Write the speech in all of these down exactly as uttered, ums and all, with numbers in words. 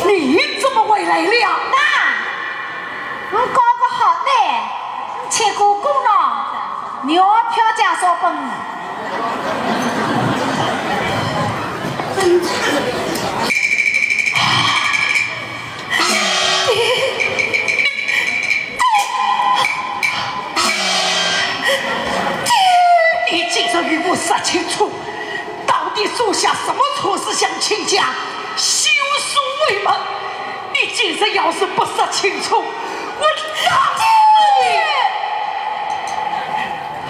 你怎么回来了？那，我搞个好呢，你去过宫了，你要票价说本。你竟然与我说清楚，到底做下什么错事向亲家休书回门？你竟然要是不说清楚，我打死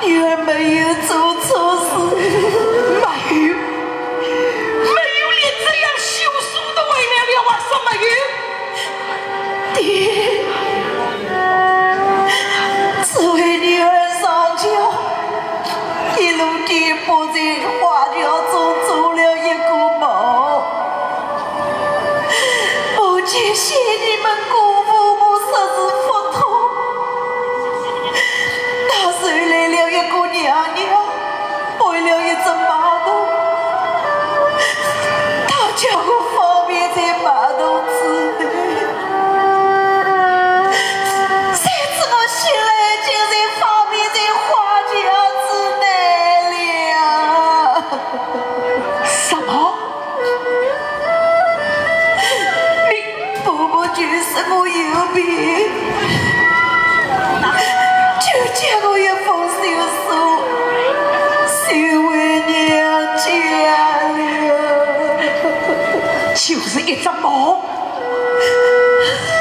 你！ 女儿没有做错事。没有，没有，连这样休书都回来了啊，什么有？爹，只为女儿上轿，一路颠簸在花轿中做了一个梦。 母亲嫌你们辜负我，说是腹痛，她收留了一个娘娘，配了一只马童，她叫我方便在马童之内。谁知我醒来，竟然方便在花轿之内了。什么？ 你婆婆就说我有病，就叫我一封休书，收回娘家了。就是一只梦，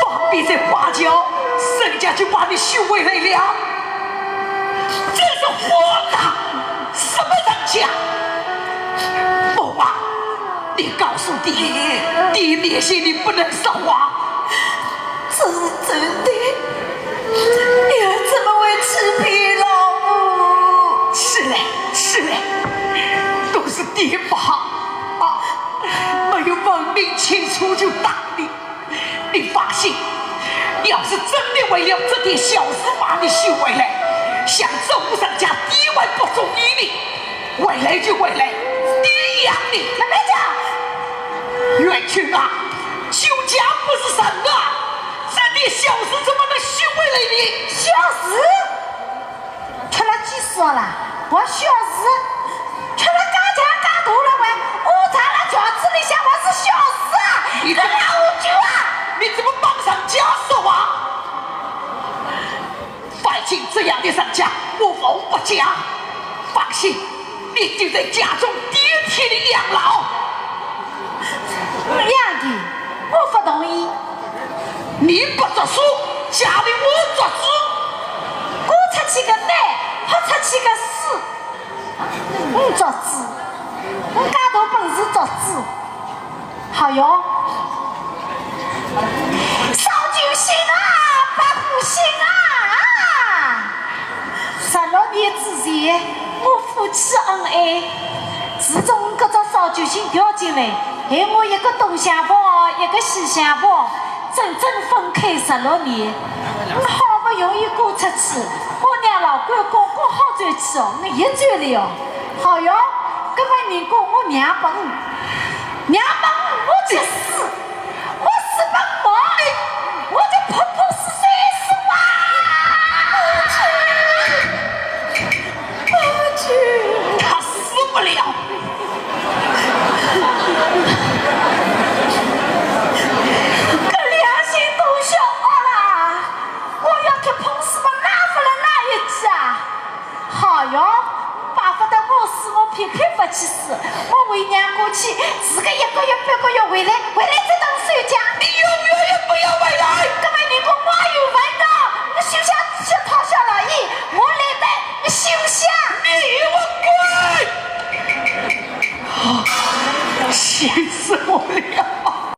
方便在花轿，人家就把你收回来了。这是荒唐，什么人家？梦啊！ 你告诉爹，爹面前你不能说谎。这是真的，女儿怎么会欺骗老母？是嘞，是嘞，都是爹不好啊，没有问明清楚就打你。你放心，要是真的为了这点小事把你收回来，想周武常家爹还不中意你。 回来就回来，爹养你。慢慢讲。元君啊，周家不是人啊，这点小事怎么能收回来呢？小事？吃了几岁了？我小事？吃了介长介大了喂，我站了轿子里向我是小事啊？你怎么，搿老酒啊？你怎么帮人家说话？ 反正这样的人家，我无不嫁。放心，你就在家中，爹替你养老。养的，我不同意。你不作主，家里我作主。我出去个奶，他出去个屎。我作主，我家头本事作主。 好哟。扫帚星啊，百户星啊！十六年之前，我夫妻恩爱，自从搿只扫帚星掉进来，害我一个东厢房，一个西厢房，整整分开十六年。我好不容易嫁出去，我让老公公公好转去哦，我一转来哦，好哟，搿么人家我娘帮我 娘帮我去死，我死帮我，我就碰碰死死死哇！我去，我去。他死不了。搿良心都消脱啦！我要去碰死么，哪勿能哪一只啊？ 好哟，巴不得我死，我偏偏勿去死，我为娘过去，自个一个月、半个月